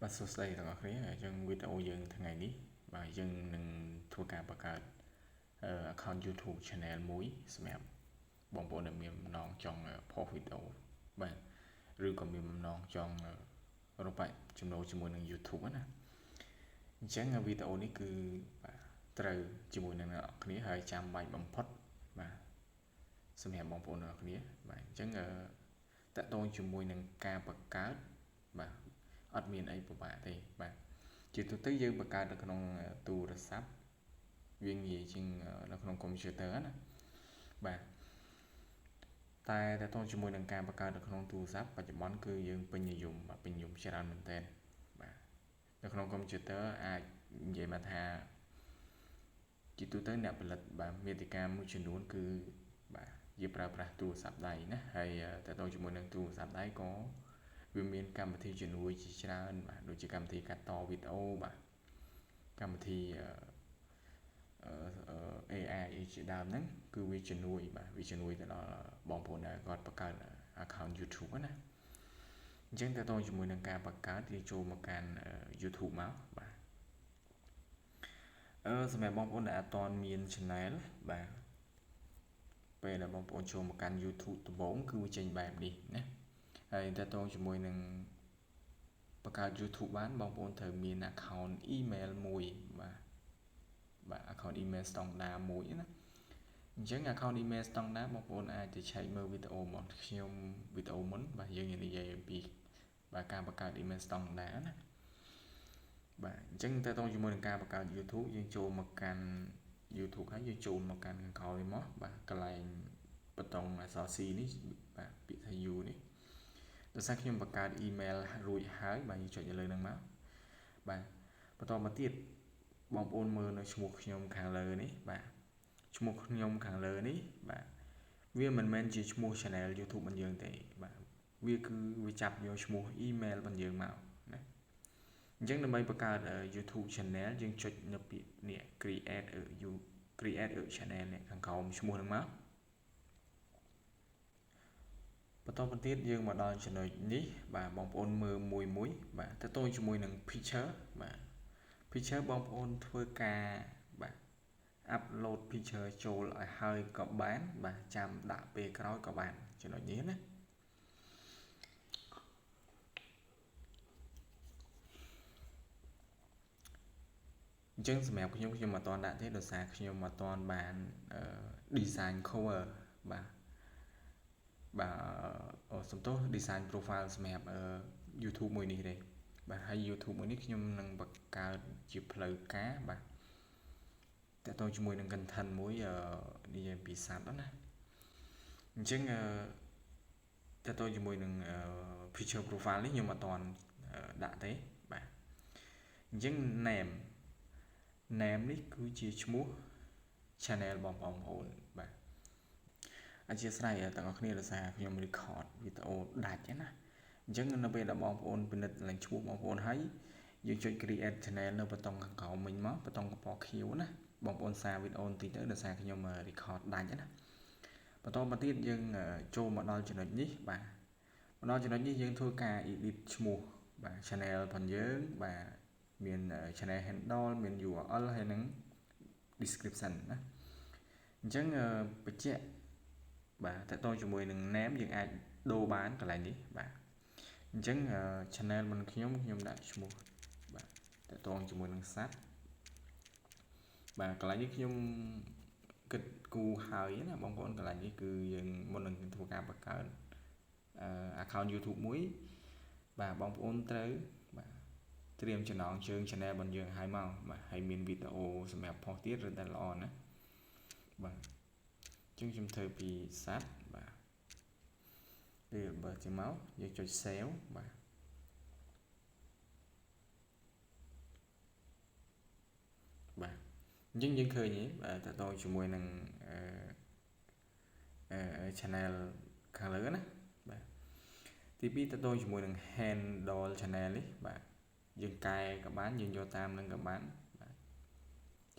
បាទសួស្តីទាំងអស់គ្នាអញ្ចឹងវីដេអូយើងថ្ងៃនេះបាទយើងនឹងធ្វើការបង្កើត account YouTube channel មួយសម្រាប់បងប្អូនដែលមានបំណងចង់ផុសវីដេអូបាទឬក៏មានបំណងចង់រកប្រាក់ចំណូលជាមួយនឹង YouTube ណាអញ្ចឹងវីដេអូនេះគឺបាទត្រូវជាមួយនឹងអ្នកគ្នាហើយចាំបាច់បំផុតបាទសម្រាប់បងប្អូនទាំងអស់គ្នាបាទអញ្ចឹងតកតងជាមួយនឹងការបង្កើតបាទអត់មានអីពិបាកទេបាទជាទូទៅយើងបង្កើតនៅក្នុងទូរស័ព្ទវាងាយជាងនៅក្នុងកុំព្យូទ័រណាបាទតែតកតងជាមួយនឹងការបង្កើតនៅក្នុងទូរស័ព្ទបច្ចុប្បន្នគឺយើងពេញនិយមបាទពេញនិយមច្រើនមែនទែនបាទនៅក្នុងកុំព្យូទ័រអាចនិយាយមកថាជាទូទៅអ្នកផលិតបាទមាតិកាមួយចំនួនគឺបាទយើងប្រើប្រាស់ទូរស័ព្ទដៃណាហើយតកតងជាមួយនឹងទូរស័ព្ទដៃក៏វាមានកម្មវិធីជំនួយជាច្រើនបាទដូចជាកម្មវិធីកាត់តវីដេអូបាទកម្មវិធី AI ជាដើមហ្នឹងគឺវាជំនួយបាទវាជំនួយទៅដល់បងប្អូនដែលគាត់បង្កើត account YouTube ណាអញ្ចឹងតើតើជាមួយនឹងការបង្កើតយើងចូលមកកាន់ YouTube មកបាទសម្រាប់បងប្អូនដែលអត់ទាន់មាន channel បាទពេលដែលបងប្អូនចូលមកកាន់ YouTube ដំបូងគឺវាចេញបែបនេះណាហើយតើតើជាមួយនឹងបង្កើត YouTube បានបងប្អូនត្រូវមាន account email មួយបាទបាទ account email standard មួយណាអញ្ចឹង account email standard បងប្អូនអាចទៅឆែកមើលវីដេអូមកខ្ញុំវីដេអូមុនបាទយើងនិយាយអំពីបាទការបង្កើត email standard ណាបាទអញ្ចឹងតើតើជាមួយនឹងការបង្កើត YouTube យើងចូលមកកាន់ YouTube ហើយយើងចូលមកកាន់ខាងក្រោយមកបាទកន្លែងប៊ូតុងអក្សរ C នេះបាទពាក្យថា U នេះដោយសារខ្ញុំបង្កើត email រួចហើយបាទយើងចុចទៅលើនឹងមកបាទបន្តមកទៀតបងប្អូនមើលនៅឈ្មោះខ្ញុំខាងលើនេះបាទឈ្មោះខ្ញុំខាងលើនេះបាទវាមិនមែនជាឈ្មោះ channel YouTube របស់យើងទេបាទវាគឺវាចាប់យកឈ្មោះ email របស់យើងមកណាអញ្ចឹងដើម្បីបង្កើត YouTube channel យើងចុចនៅពាក្យនេះ create a channel នេះខាងក្រោមឈ្មោះហ្នឹងមកបន្តមកទៀតយើងមកដល់ចំណុចនេះបាទបងប្អូនមើលមួយមួយបាទទៅតជាមួយនឹង picture បាទ picture បងប្អូនធ្វើការបាទ upload picture ចូលឲ្យហើយក៏បានបាទចាំដាក់ពេលក្រោយក៏បានចំណុចនេះណាអញ្ចឹងសម្រាប់ខ្ញុំខ្ញុំអត់ទាន់ដាក់ទេដោយសារខ្ញុំអត់ទាន់បាន design cover បាទបាទសំទោស design profile សម្រាប់ YouTube មួយនេះទេបាទហើយ YouTube មួយនេះខ្ញុំនឹងបង្កើតជាផ្លូវការបាទតើតើជាមួយនឹង content មួយនិយាយពីសត្វណាអញ្ចឹងតើតើជាមួយនឹង picture profile នេះខ្ញុំអត់ទាន់ដាក់ទេបាទអញ្ចឹង name name នេះគឺជាឈ្មោះ channel បងប្អូនបាទអធិស្ឋានទាំងអស់គ្នាដោយសារខ្ញុំ record វីដេអូដាច់ណាអញ្ចឹងនៅពេលដែលបងប្អូនពិនិត្យឡើងឈ្មោះបងប្អូនហើយយើងចុច create channel នៅប៊ូតុងខាងក្រោមវិញមកប៊ូតុងកំពណ៌ខៀវណាបងប្អូនសារវីដេអូបន្តិចទៅដោយសារខ្ញុំ record ដាច់ណាបន្តមកទៀតយើងចូលមកដល់ចំណុចនេះបាទមកដល់ចំណុចនេះយើងធ្វើការ edit ឈ្មោះបាទ channel របស់យើងបាទមាន channel handle មាន URL ហើយនឹង description ណាអញ្ចឹងបញ្ជាក់បាទតើតជាមួយនឹង name យើងអាចដូរបានកន្លែងនេះបាទអញ្ចឹង channel មិនខ្ញុំខ្ញុំដាក់ឈ្មោះបាទតើតងជាមួយនឹងសត្វបាទកន្លែងនេះខ្ញុំគិតគូហើយណាបងប្អូនកន្លែងនេះគឺយើងមុននឹងធ្វើការបង្កើត account YouTube មួយបាទបងប្អូនត្រូវបាទត្រៀមចំណងជើង channel របស់យើងឲ្យមកបាទហើយមានវីដេអូសម្រាប់ផុសទៀតរឹតតែល្អណាបាទអញ្ចឹងខ្ញុំធ្វើពីសត្វបាទពេលបើជាមកយើងចុច save បាទបាទអញ្ចឹងយើងឃើញទេបាទតទៅជាមួយនឹងអឺ channel ខាងលើណាបាទទី2តទៅជាមួយនឹង handle channel នេះបាទយើងកែក៏បានយើងយកតាមនឹងក៏បានបាទ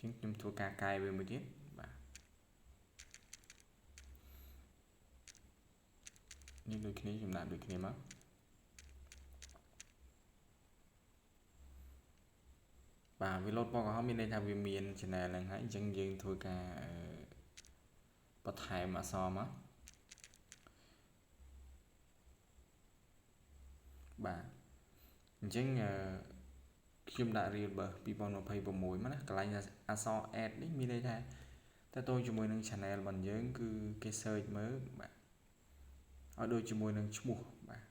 អញ្ចឹងខ្ញុំធ្វើការកែវាមួយទៀតបាទនេះដូចគ្នាចំណាក់ដូចគ្នាមក បាទវាលោតពណ៌ក្រហមមានន័យថាវាមាន channel ហ្នឹងហើយអញ្ចឹងយើងធ្វើការបន្ថែមអក្សរមកបាទអញ្ចឹងខ្ញុំដាក់ Real Bus 2026មកណាកន្លែងអក្សរ add នេះមានន័យថាតើតើជាមួយនឹង channel របស់យើងគឺគេ search មើលបាទឲ្យដូចជាមួយនឹងឈ្មោះបាទ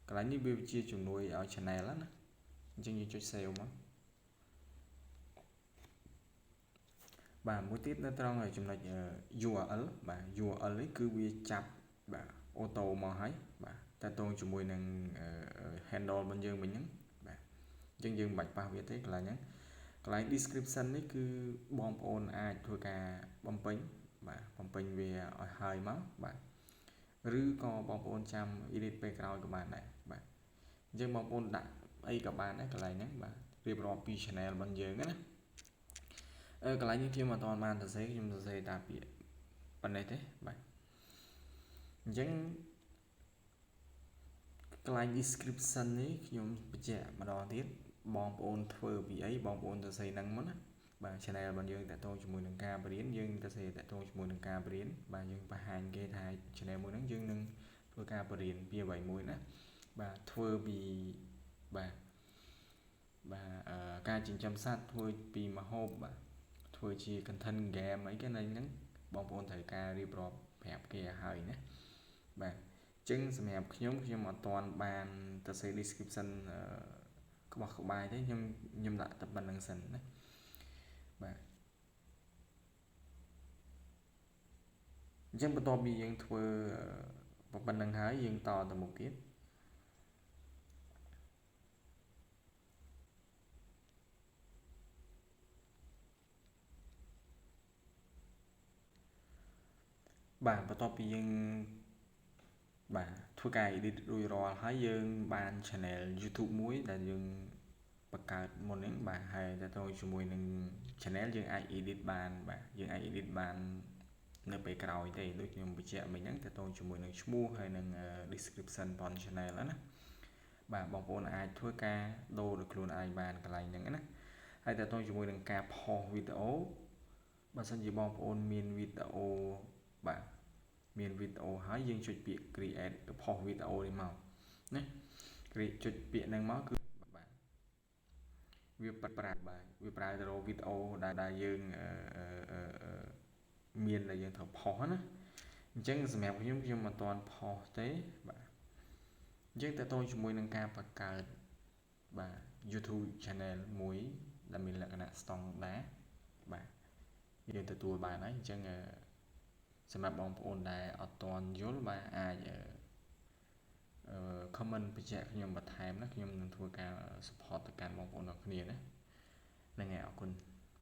កន្លែងនេះវាជាជំនួយឲ្យ channel ណាអញ្ចឹងយើងចុច save មកបាទមួយទៀតនៅត្រង់ចំណុច URL បាទ URL នេះគឺវាចាប់បាទ auto មកហើយបាទតើតងជាមួយនឹង handle របស់យើងវិញហ្នឹងបាទអញ្ចឹងយើងមិនបាច់ប៉ះវាទេកន្លែងហ្នឹងកន្លែង description នេះគឺបងប្អូនអាចធ្វើការបំពេញបាទបំពេញវាឲ្យហើយមកបាទឬក៏បងប្អូនចាំ edit ពេលក្រោយក៏បានដែរបាទអញ្ចឹងបងប្អូនដាក់អីក៏បានដែរកន្លែងហ្នឹងបាទរៀបរាប់ពី channel របស់យើងណាអឺកន្លែងនេះខ្ញុំអត់ទាន់បានសរសេរខ្ញុំសរសេរតាពាក្យប៉ុណ្ណេះទេបាទអញ្ចឹងកន្លែង description នេះខ្ញុំបញ្ជាក់ម្ដងទៀតបងប្អូនធ្វើពីអីបងប្អូនសរសេរហ្នឹងមកណាបាទ channel របស់យើងតាក់ទងជាមួយនឹងការបរៀនយើងសរសេរតាក់ទងជាមួយនឹងការបរៀនបាទយើងបង្ហាញគេថា channel មួយហ្នឹងយើងនឹងធ្វើការបរៀនពីអ្វីមួយណាបាទធ្វើពីបាទបាទការចិញ្ចឹមសត្វធ្វើពីម្ហូបបាទធ្វើជា content game អីគេនៅហ្នឹងបងប្អូនត្រូវការរៀបរាប់ប្រាប់គេឲ្យហើយណាបាទអញ្ចឹងសម្រាប់ខ្ញុំខ្ញុំអត់ទាន់បានទៅសេ description ក្បោះក្បាយទេខ្ញុំខ្ញុំដាក់តែប៉ុណ្្នឹងសិនណាបាទអញ្ចឹងបន្ទាប់ពីយើងធ្វើប៉ុណ្្នឹងហើយយើងតទៅមុខទៀតបាទបន្ទាប់ពីយើងបាទធ្វើការ edit រួចរាល់ហើយយើងបាន channel YouTube មួយដែលយើងបង្កើតមុនហ្នឹងបាទហើយតទៅជាមួយនឹង channel យើងអាច edit បានបាទយើងអាច edit បាននៅពេលក្រោយទេដូចខ្ញុំបញ្ជាក់មិញហ្នឹងតទៅជាមួយនឹងឈ្មោះហើយនឹង description របស់ channel ណាបាទបងប្អូនអាចធ្វើការដូរដោយខ្លួនឯងបានកន្លែងហ្នឹងណាហើយតទៅជាមួយនឹងការផុសវីដេអូបើសិនជាបងប្អូនមានវីដេអូបាទមានវីដេអូហើយយើងចុចពាក្យ create ផុសវីដេអូនេះមកណា create ចុចពាក្យហ្នឹងមកគឺបាទវាប្រើបាទវាប្រើទៅរកវីដេអូដែលដែលយើងមានដែលយើងត្រូវផុសណាអញ្ចឹងសម្រាប់ខ្ញុំខ្ញុំមិនទាន់ផុសទេបាទអញ្ចឹងតើតើជាមួយនឹងការបង្កើតបាទ YouTube channel មួយដែលមានលក្ខណៈស្តង់ដារបាទយើងទទួលបានហើយអញ្ចឹងសម្រាប់បងប្អូនដែលអត់ទាន់យល់បាទអាចអឺ comment បញ្ជាក់ខ្ញុំបន្ថែមណាខ្ញុំនឹងធ្វើការ support ទៅកាន់បងប្អូនទាំងគ្នាណាហ្នឹងហើយអរគុណ។